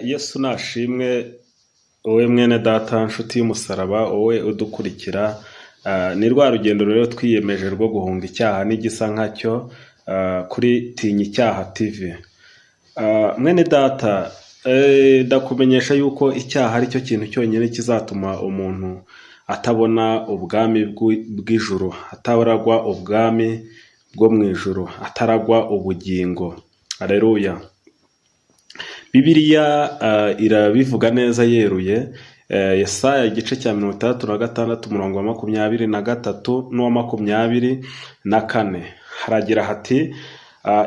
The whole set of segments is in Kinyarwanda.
Yesu nashimwe, wowe mwene data nshuti y'umusaraba, wowe udukurikira, ni rwa rugendo rero twiyemeje rwo guhunga icyaha n'igisa nkacyo kuri Tinya Icyaha TV. Mwene data, ndakumenyesha yuko icyaha ari cyo kintu cyonyine kizatuma umuntu atabona ubwami bw'ijuru, ataragwa ubwami bwo mu ijuru, ataragwa ubugingo. Aleluya. Bibiliya irabivuga neza yeruye, Yesaya igice cya 66 umurongo wa 23 n'uwa 24, haragira hati: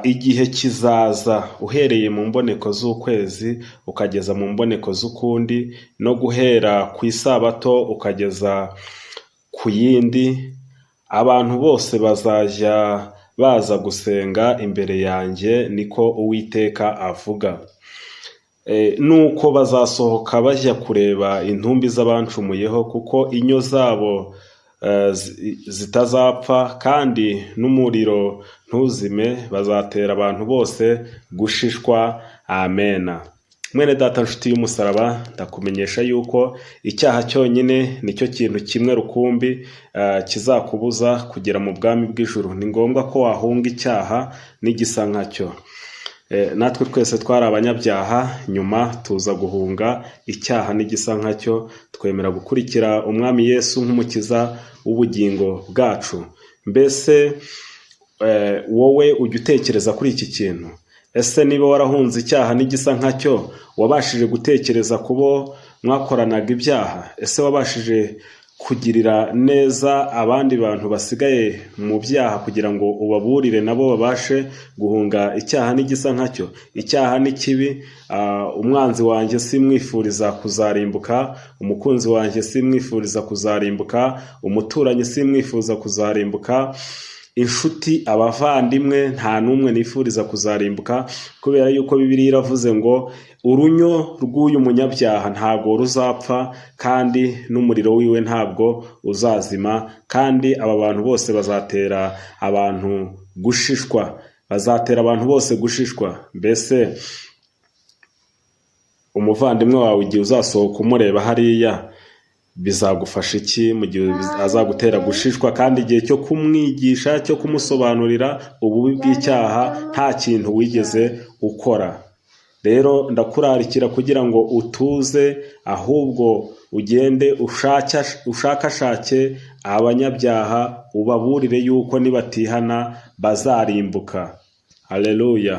"Igihe kizaza uhereye mu mboneko z'ukwezi ukageza mu mboneko z'ukundi, no guhera ku isabato ukageza ku yindi, abantu bose bazajya baza gusenga imbere yanjye, niko Uwiteka avuga. Nuko bazasohoka bajya kureba intumbi z'abancumuyeho, kuko inyo zabo zitazapfa kandi n'umuriro ntuzime, bazatera abantu bose gushishwa. Amena." Mwene data nshuti y'umusaraba, ndakumenyesha yuko icyaha cyonyine nicyo kintu kimwe rukumbi kizakubuza kugera mu bwami bw'ijuru. Ni ngombwa ko wahunga icyaha n'igisa nkacyo. Natwe twese twari abanyabyaha, nyuma tuza guhunga icyaha n'igisa nkacyo, twemera gukurikira Umwami Yesu nk'umukiza w'ubugingo bwacu. Mbese wowe ujya utekereza kuri iki kintu? Ese niba warahunze icyaha n'igisa nkacyo, wabashije gutekereza ku bo mwakoranaga ibyaha? Ese wabashije kugirira neza abandi bantu basigaye mu byaha kugira ngo ubaburire nabo babashe guhunga icyaha n'igisa nkacyo? Icyaha ni kibi. Umwanzi wanjye simwifuriza kuzarimbuka, umukunzi wanjye simwifuriza kuzarimbuka, umuturanyi simwifuza kuzarimbuka, inshuti, abavandimwe, nta n'umwe nifuriza kuzarimbuka, kubera yuko Bibiliya iravuze ngo urunyo rw'uyu munyabyaha ntabwo ruzapfa kandi n'umuriro wiwe ntabwo uzazima, kandi aba bantu bose bazatera abantu gushishwa, bazatera abantu bose gushishwa. Mbese umuvandimwe wawe igihe uzasohoka umureba hariya bizagufasha iki mu gihe azagutera gushishwa, kandi igihe cyo kumwigisha, cyo kumusobanurira ububi bw'icyaha nta kintu wigeze ukora? Rero ndakurarikira kugira ngo utuze, ahubwo ugende ushakashake abanyabyaha, ubaburire yuko nibatihana bazarimbuka. Haleluya.